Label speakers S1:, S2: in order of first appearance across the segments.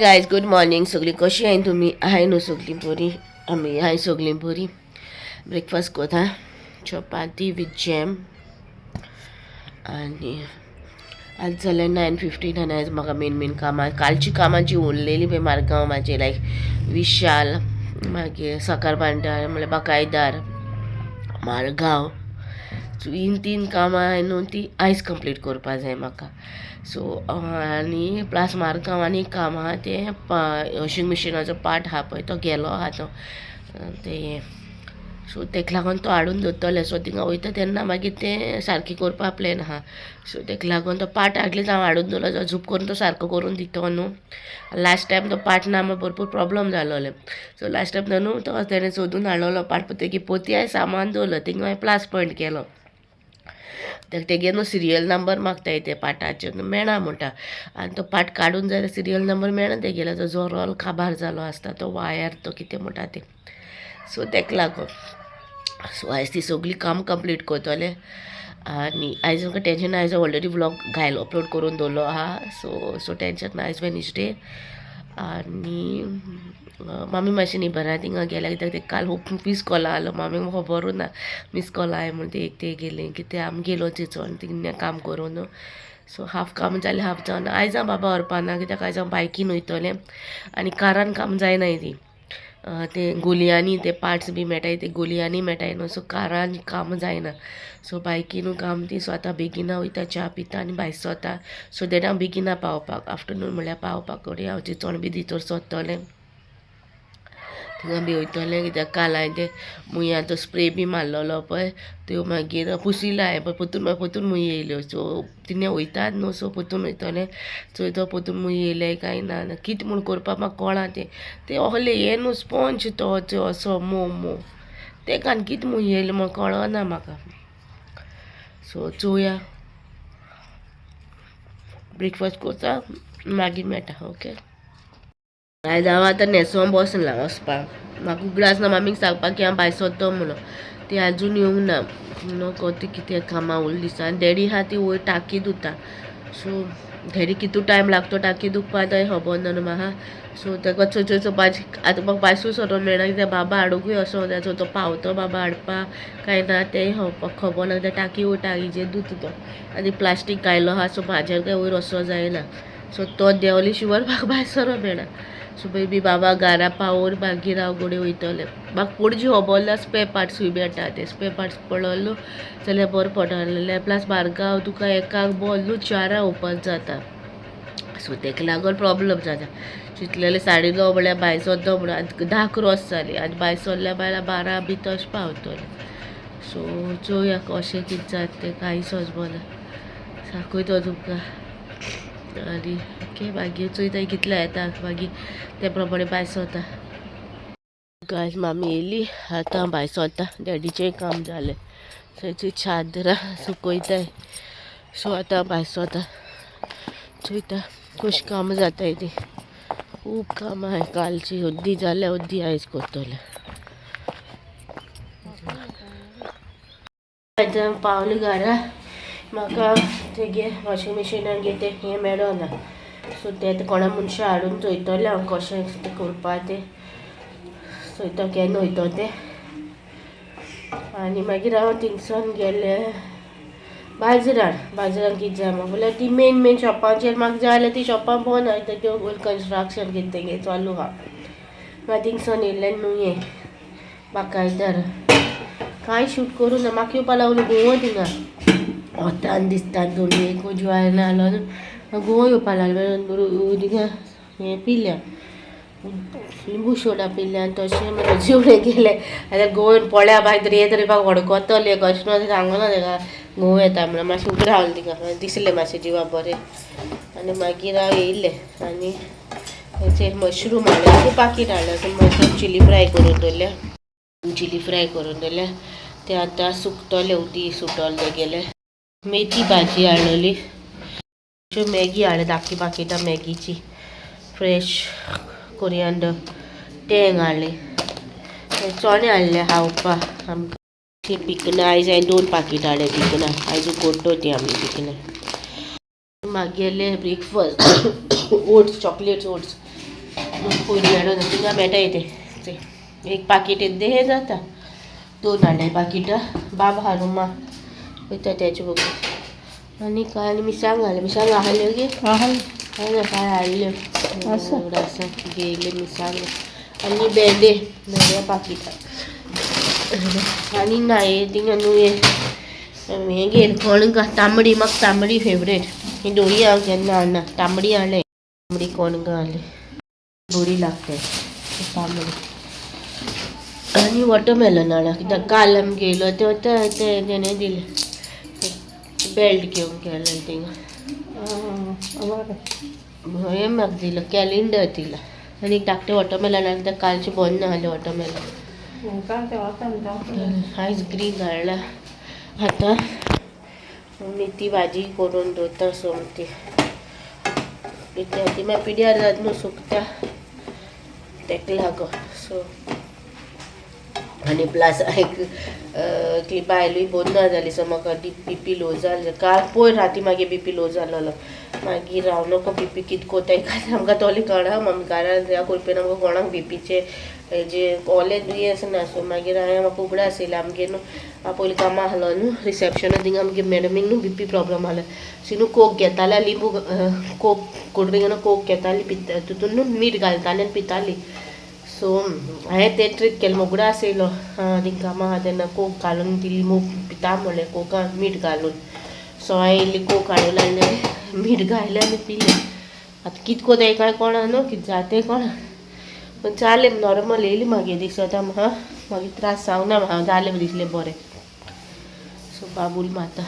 S1: Guys, good morning. सगळीं कशी आहाय तुमी? आहाय न्हू सगळीं बरी? आमी आहाय सगळीं बरी. ब्रेकफास्ट कोता, चपाती विथ जॅम. आनी आज जालें 9:15 आनी आयज म्हाका मेन मेन कामां, कालची कामां जी उरलेली पळय मारगांव म्हाजे, लायक विशाल, मागीर साकर भांडार, म्हणल्यार बाकायदार, मारगांव, सो हीं तीन कामां आहाय न्हू, ती आयज कंप्लीट करपा जाय म्हाका. सो आनी प्लस मारगांव आनी काम आहा तें, वॉशिंग मशिनाचो पार्ट आहा पळय, तो गेलो आहा तो ते. सो तेका लागून तो हाडून दवरतलें. सो थिंगा वयता तेन्ना मागीर तें सारकें करपा प्लॅन आहा. सो तेका लागून तो पार्ट हाडले, हांव हाडून दवरलो, झूप करून तो सारको करून दितो न्हू. लास्ट टायम तो पार्ट ना म्हण भरपूर प्रॉब्लम जालोले. सो लास्ट टायम न्हू तो तेणें सोदून हाडलेलो पार्ट, तेगे पोती हांवें सामान दवरलो. थिंगा हांवें प्लस पॉयंट केलो. तेगे न्हू सिरियल नंबर मागताय ते पार्टाचे, मेळना म्हणटा. आनी तो पार्ट काडून जाल्यार सिरियल नंबर मेळना तेगेलो, तो जोरोल काबार जालो आसता तो वायर, तो कितें म्हणटा तें. सो तेका लागून सो आयज ती सगळी काम कंप्लीट करतलें आनी आयज म्हाका टेंशन. आयज ऑलरेडी व्लॉग घायलो, अपलोड करून दवरलो आहा. सो सो टेंशन ना. आयज वेनसडे आनी मामी मातशी न्ही बरा, थिंगा गेल्या, कित्याक ते काल खूब मीस कॉल आहलो मामीक, म्हाका खबरूच ना मीस कॉल आहाय म्हण. ते एक ते गेले कितें, आमी गेलो चिंचोन थिंगा काम करून. सो हाफ काम जालें, हाफ जावन. आयज हांव बाबा व्हरपा ना, कित्याक आयज हांव बायकीन वयतलें आनी कारान काम जायनाय ती. ते गोलयांनी ते पार्ट्स बी मेळटाय, ते गोलयांनी मेळटाय न्हू. सो कारान काम जायना, सो बायकीनू काम ती. सो आतां बेगिना वयता, च्या पिता आनी भायर सरता, सो that हांव बेगिना पावपाक, आफ्टरनून म्हणल्यार पावपाक कडेन. हांव चिंचोण बी भितर सरतलें, थिंगा बी वयतलें, कित्याक काल हांवें ते मुयांचो स्प्रे बी मारलेलो पळय, त्यो मागीर पुसिल्लो हांवें, पळय पोतून मागीर पोतून मूय येयल्यो. सो तिणें वयतात न्हू, सो पोतून वयतलें, चोयतो पोतून मूय येयले काय ना. कितें म्हूण करपाक म्हाका कळना तें. तें ओहलें हें न्हू, स्पोंज तो असो मोव मोव, तेका आनी कितें मूय येयलें म्हूण कळना म्हाका. सो चोवया, ब्रेकफास्ट करता, मागीर मेळटा. ओके, आयज हांव आतां न्हेसोन बसलां वचपाक. म्हाका उगडास ना मामीक सांगपाक की हांव भायर सरतो म्हणून. ती आजून येवंक ना न्हू, ती कितें कामां उरलीं दिसता. आनी डॅडी आहा ती वयर टाकी धुता. सो डॅडी कितू टायम लागतो टाकी धुवपा तें खबर ना न्हू म्हाका. सो ताका चोय चोय चोवपाची. आतां म्हाका भायसूय सरोन मेळना, कित्याक बाबा हाडुंकूय वचोंक जाय. सो तो पावतो बाबा हाडपाक काय ना तेंय खबर ना, कित्याक टाकी वयर टाकीचेर धुता तो आनी प्लास्टीक घायलो आहा. सो म्हाज्यान काय वयर वचों जायना. सो तो देंवले शिवाय म्हाका भायर सरोंक मेळना. सो बेबी बाबा घरा पावोवन मागीर हांव घोडये वयतलें. म्हाका पणजी खबर ना स्पेर पार्ट्सूय मेळटा ते. स्पेर पार्ट्स पळयलो जाल्यार बरें पडटलें. प्लस मारगांव तुका एकाक बोल न्हू चारां ओपन जाता. सो तेका लागून प्रॉब्लम जाता. चिंतलेलें 9:30 म्हळ्यार भायर सरतो म्हणून, आनी 10 क्रॉस जाली आनी भायर सरल्या बायला 12 बी तशें पावतलें. सो चोवया कशें कितें जाता तें, कांय समजना. दाखयतो तुमकां आनी ओके, मागीर चोयता कितले येता, मागीर ते प्रमाणे भायर सरता. गायज, मामी येयली, आतां भायर सरता. डॅडीचेंय काम जालें, थंयची चादरां सुकयताय. सो आतां भायर सरता, चोयता कशी कामां जाताय ती. खूब कामां आहाय कालची, अर्दी जाल्या, अर्दी आयज करतलें. आतां पावलें घरा. म्हाका तेगे वॉशिंग मशिनान गे तें हें मेळना. सो तें आतां कोणा मनशां हाडून चोयतलें हांव कशें तें करपा तें. चोयता केन्ना वयतो तें. आनी मागीर हांव थिंगसान गेलें बाजारान. बाजारान कितें जाय म्हाका म्हणल्यार ती मेन मेन शॉपांचेर म्हाका जाय जाल्यार ती शॉपां बंद आहा, त्यो कन्स्ट्रक्शन कितें तेंगे चालू आहा. मागीर थिंगसान येयलें न्हू हें बाकायदार. कांय शूट करूं ना, म्हाका येवपा लागलो गोवा. थिंगा वतान दिसता दोन एक जिवार आलो, गोवा येवपा लागलो. थिंगा हें पिल्या, लिंबू सोडा पिल्या आनी तशें म्हाका जेवणें गेलें. आतां गोवन पळया बाय तरी येत तरी म्हाका हडकतलें कशें सांगना तेका घुंव येता म्हणून. मातशें उबें रावलें तिका, दिसलें मातशें जिवा बरें. आनी मागीर हांव येयलें आनी हेचेर मशरूम हाडलें, खूब पाकीट हाडलें. सो मशरूम चिली फ्राय करून दवरल्या, चिली फ्राय करून दवरल्या. ते आतां सुकतले, उदी सुटोले तेगेले. मेथी भाजी हाडलेली, मॅगी हाडले, धाकटी पाकिटां मॅगीची, फ्रेश कोरियांडर टेंग हाडले, चणे हाडले खावपाक आमकां. पिकनां आयज हांवें 2 पाकिटां हाडले पिकनां, आयज उकडतो ती आमी पिकनां. मागेले ब्रेकफास्ट ओट्स, चॉकलेट्स ओट्स. पयलीं मेळना थिंगा मेळटा तें एक पाकीट येद्दें हें जाता. दोन हाडले पाकिटां. बाबा हाडूं मा वयता तेजे बगून. आनी काय आनी मिरसांग हाडले. मिरसांग आहल्यो गे? हय, काय हाडल्यो आसा घेयल्यो मिरसांग आनी भेंडे भेंडे पाकिटां. आनी ना हे थिंगा न्हू हें घेयलें कणगां तांबडी. म्हाका तांबडी फेवरेट. ही दोळी हांव केन्ना हाडना. तांबडी हाडले, तांबडी कणगां हाडली, बरी लागता तांबडी. आनी वॉटरमेलन हाडला कित्याक काल आमी घेयलो ते तेणें दिलें. बेल्ट घेवंक गेलें थिंगा हें म्हाका दिलो कॅलेंडर दिला. आनी एक धाकटें वॉटरमेलन हाडलें कित्याक कालचें बंद नासलें वॉटरमेलन. आयज ग्रीन हाडला. आतां मेथी भाजी करून दवरता सोमती कित्याक ती मागीर पिड्यार जाता न्हू, सुकता, तेका लागून. सो आनी प्लस एक एकली बायलूय बरी ना जाली. सो म्हाका बीपी लो जाली काल पयर राती. मागीर बीपी लो जालोलो. मागीर हांव नको बीपी कित कोताय काय आमकां तोलें कळना. आमी घरान ह्या करपी आमकां कोणाक बीपीचे हेजे ओलें दुयेंस ना. सो मागीर हांवें म्हाका उगडास येयलो, आमगेर न्हू हांव पयलीं कामां आहलो न्हू रिसेप्शनाक, थिंगा आमगे मॅडमीक न्हू बीपी प्रॉब्लम आहलो. सो न्हू कोक घेताले, लिंबू कोक, कोल्ड ड्रिंक न्हू कोक घेताली, पिता, तितून न्हू मीठ घालताली आनी पिताली. सो हांवें तें ट्रीक केलें. उगडास येयलो थिंग कामां आहा तेन्ना कोक घालून ती लिंबू पिता म्हणलें कोकान मीठ घालून. सो हांवें इल्ली कोक हाडून हाडलें, मीठ घायलें आनी पिलें. आतां कित कोताय काय कोणा न्हू, कित जाता कोणा, पूण जालें नॉर्मल येयली. मागीर दिसता म्हाका मागीर त्रास जावना म्हाका, जालें दिसलें बरें. सो बाबूल माता.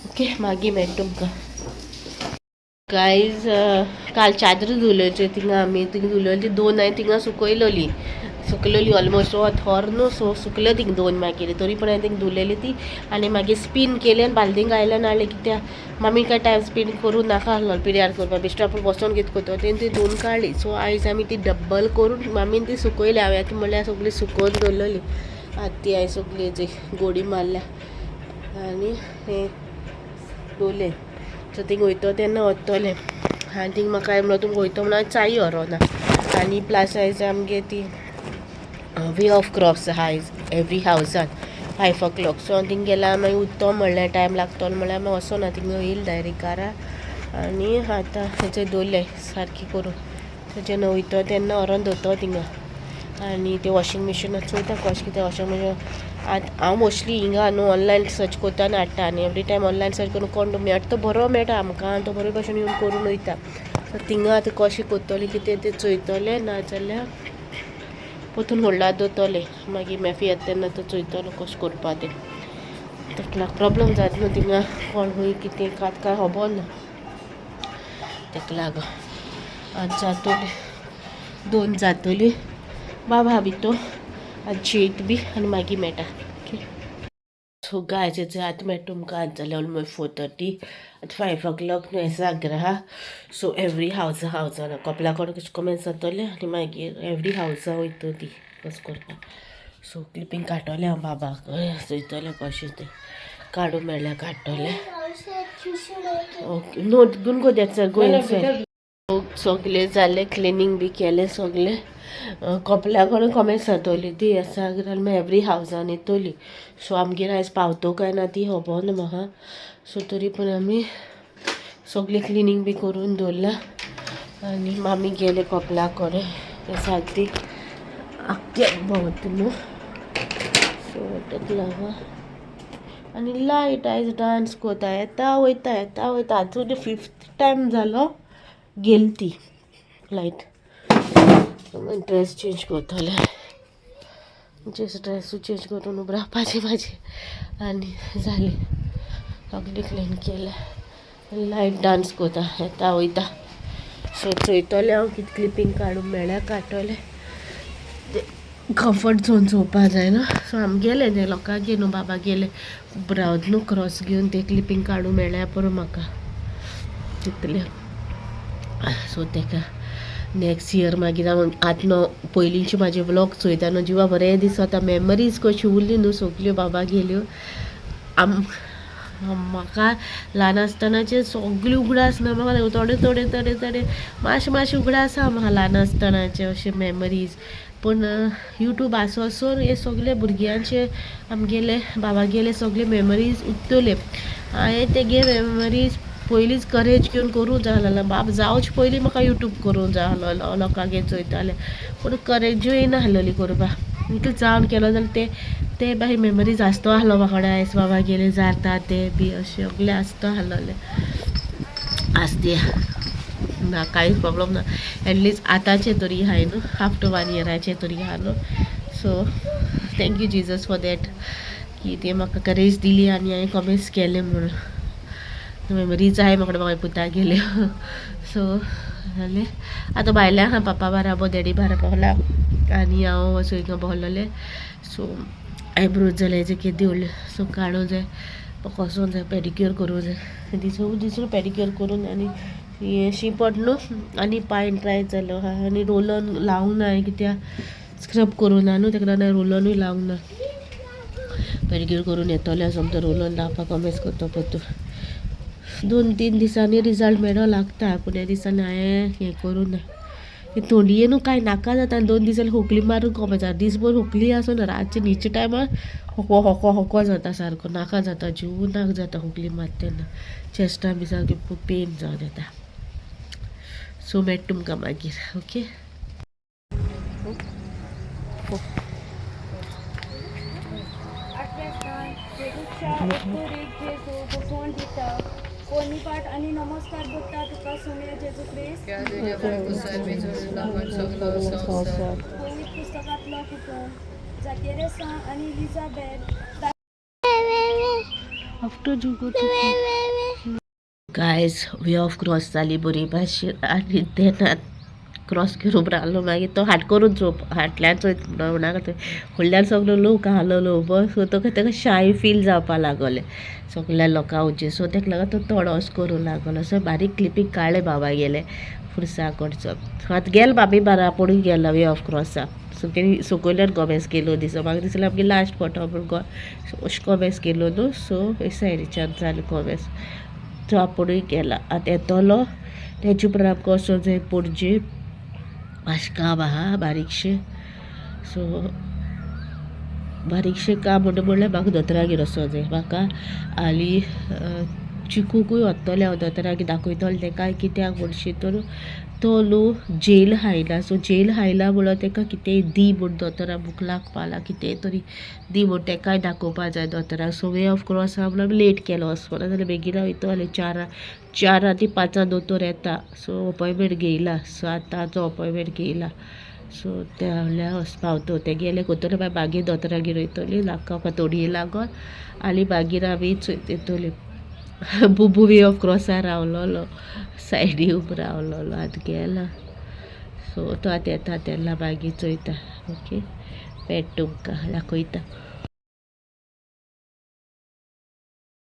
S1: ओके, मागीर मेळटा तुमकां गायज. काल चादर धुलोचे थिंगा आमी थिंगा धुलोली ती दोन हांवें थिंगा सुकयलोली, सुकलेली ऑलमोस्ट थोर न्हू. सो सुकल्यो थिंग दोन. मागीर तरी पण हांवें थिंग धुलेली ती आनी मागीर स्पीन केली आनी बालदींक घायले आनी हाडली कित्याक मामी काय टायम स्पीन करूं नाका आहलो, पिड्यार करपाक बेश्टो आपूण बसोन कितें करता. तेणी ती धुवन काडली. सो आयज आमी ती डब्बल करून मामीन ती सुकयली. हांवें आतां म्हणल्यार सगळी सुकोवन दवरलेली. आतां ती हांवें सगळी जी गोडी मारल्या आनी हें दवरलें. सो थिंग वयतो तेन्ना वतलें आनी थिंग म्हाका म्हणलो तुमकां वयतो म्हणून चाय व्हरोना. आनी प्लस आयज आमगे ती वे ऑफ क्रॉस आहा आयज एवरी हावसान 5 ओ क्लॉक. सो हांव थिंग गेल्यार मागीर उत्तो म्हणल्यार टायम लागतलो म्हणल्यार मागीर वचोना, थिंग येयली डायरेक्ट घरा. आनी आतां हेचे दवरले सारकी करून. सो जेन्ना वयतो तेन्ना व्हरोन दवरतो थिंगा. आनी ते वॉशिंग मशीनाक चोयता कशें कितें वॉशिंग मशीन. आतां हांव मोस्टली हिंगा न्हू ऑनलायन सर्च करता आनी हाडटा. आनी एवरी टायम ऑनलायन सर्च करून कोण मेळटा तो बरो मेळटा आमकां, तो बरे भशेन येवन करून वयता. सो थिंगा आतां कशें करतलें कितें तें चोयतलें, नाजाल्यार परतून व्हडला दवरतलें. मागीर मॅफी येता तेन्ना तो चोयतलो कशें करपा तें. ताका लागून प्रॉब्लम जाता न्हू थिंगा कोण खंय कितें कात काय खबर ना. ताका लागून आतां जातोली दोन जातोली बाबा भितर आनी जेयत बी आनी मागीर मेळटा. ओके, सो गायज, आतां मेळटा तुमकां. आतां जालें ऑलमोस्ट 4:30. आतां 5 ओ क्लॉक न्हू जागरा आहा. सो एवरी हावजा हावजान कपला कडेन कशें कमेंट जातलें आनी मागीर एवरी हावजा वयतो ती कस करपाक. सो क्लिपींग काडटलें हांव, बाबाक चोयतलें कशें तें काडूं मेळ्ळ्यार काडटलें. Okay, no, don't go that side, go inside. सगळें जालें, क्लिनींग बी केलें सगळें. कपल्या कडेन कमेंट जातोली ती जागरान मागीर एवरी हावजान येतली. सो आमगेर आयज पावतो काय ना ती खबर ना म्हाका. सो तरी पण आमी सगळें क्लिनींग बी करून दवरलां आनी मामी गेले कपला कडेन. सारकी आख्खे भोंवता न्हू, सो ताका लागून. आनी लायट आयज डांस करता, येता वयता येता वयता. आतां फिफ्थ टायम जालो गेली ती लायट. ड्रेस चेंज करतलें, जस्ट ड्रेसूय चेंज करून उबो रावपाचें म्हाजें. आनी जालें, सगळें क्लीन केलें. लायट डांस करता, येता वयता. सो चोयतलें हांव कितें क्लिपींग काडूंक मेळ्ळ्यार काडटलें. तें कम्फर्ट झोन चोवपा जाय न्हू. सो आमी गेले ते लोकांगेर न्हू, बाबा गेले रावत न्हू क्रॉस घेवन, ते क्लिपींग काडूंक मेळ्ळ्यार पुरो म्हाका तितलें. सो तेका नेक्स्ट इयर मागीर हांव आतां न्हू पयलींचे म्हाजे व्लॉग चोयता न्हू, जिवा बरें दिसता. मेमरीज कश्यो उरली न्हू सगल्यो बाबा गेल्यो. आम म्हाका ल्हान आसतनाचे सगळे उगडास ना म्हाका, थोडे थोडे थोडे थोडे मातशे मातशे उगडास आसा म्हाका ल्हान आसतनाचे अशे मेमरीज. पूण यूट्यूब आसोसर हे सगळे भुरग्यांचे आमगेले बाबागेले सगळे मेमरीज उत्तले. हांवें तेगे मेमरीज पयलींच करेज घेवन करूं जाय आसलेलें. बाब जावचे पयलीं म्हाका यूट्यूब करूंक जाय आसलेलो, लोकांगेर चोयतालें, पूण करेजूय येयना आसलेली करपाक. इतलें जावन केलो जाल्यार ते ते बाय मेमरीज आसतो आसलो म्हाका कडेन, आयज बाबागेले जाता ते बी अशें सगळें आसतो आसलेलें. आसते ना, कांयच प्रॉब्लम ना. एटलिस्ट आतांचे तरी आहाय न्हू, आफ्टर 1 इयराचे तरी आहा न्हू. So thank you Jesus for that की ते म्हाका करेज दिली आनी हांवें कॉमेंट्स केले म्हणून मेमरीज आहाय म्हाका म्हाका पुता गेल्यो. सो जालें आतां भायल्या आहा पापा बाराबो डॅडी बारा आनी हांव वचून हिंगा बसलेलें. सो आयब्रोज जाल्यार जे कितें उरलें सो काडूं जाय, वचोंक जाय, पेडिक्योर करूं जाय. दिसू दिसून पेडिक्योर करून आनी हें शिंपट न्हू आनी पांय ड्राय जालो आहा आनी रोलन लावंक ना कित्याक स्क्रब करूं ना न्हू तेका लागून रोलनूय लावंक ना. पेडिक्योर करून येतलें सोमतो रोलन लावपाक कॉमेस करता परतून. 2-3 दिसांनी रिजल्ट मेळो लागता, पूण ह्या दिसांनी हांवें हें करूं ना. थंडये न्हू कांय नाका जाता आनी 2 दिसांनी खोकली मारून कोमेस जाता. दीसभर खोकली आसून रातचे न्हिदच्या टायमार खोको खोको खोको जाता सारको, नाका जाता, जीव नाक जाता खोकली मारता तेन्ना, चेस्टा बी सारकी पेन जावन येता. सो मेळटा तुमकां मागीर. ओके.
S2: आठव्या स्थान जेजूच्या एक जेजू बसवण दिता कोनी पाठ आनी नमस्कार करता तुका सोम्या जेजू क्रिस्त. पवित्र पुस्तकांतलो कुटुंब जाकेरेसा आनी Elizabeth.
S1: After you go to guys, way of cross जाली बरी भाशेन आनी तेन्ना क्रॉस घेवन रावलो. मागीर तो हाट करून चोप हाटल्यान चोयत म्हणा व्हडल्यान सगलो लोक आहलोलो उबो. सो तो ताका शाय फील जावपा लागलें सगल्या लोकां हुजीर. सो ताका लागून तो थोडोस करूं लागलो. सो बारीक क्लिपींग काडलें बाबा गेले फुरसा कडचो. आतां गेलो बाबी बारा पडून गेलो वे ऑफ क्रॉसा. सो तेणी सकयल्यान गोमेस केलो दिसो म्हाका दिसलें आमगे लास्ट फोटो पूण अशें कोमेस केलो न्हू. सो हे सायडीच्यान जालें कोमेस. सो आपुणूय गेला आतां येतलो तेजे उपरांत आमकां वचोंक जाय पणजे, मातशें काम आहा बारीकशें. सो बारीकशें काम म्हणटा म्हणल्यार म्हाका दोतोरागेर वचोंक जाय म्हाका आनी चिकूकूय वतलें हांव दोतोरागेर दाखयतलें तेका कित्याक म्हणशी तर तो न्हू जेल हायला. सो जेल हायला म्हणून तेका कितेंय दी म्हूण दोतोरा बुक लागपाला कितेंय तरी दी म्हूण तेकाय दाखोवपा जाय दोतोराक. सो वे ऑफ क्रॉस आहा म्हणून आमी लेट केलो वचपाक, नाजाल्यार बेगीन वयतलें. चारां ती 5 दोतोर येता. सो अपॉयमेंट घेयला, सो आतांचो अपॉयमेंट घेयला. सो त्या म्हणल्यार पावतो ते गेले कोतोले मागीर मागीर दोतोरागेर वयतली नाका तोडये लागोन आनी मागीर आमी येतली. बुबू वे ऑफ क्रॉसार रावलोलो सायडी उबो रावलोलो आतां गेला. सो तो आतां येता तेन्ना मागीर चोयता. ओके, मेळटा तुमकां दाखयता.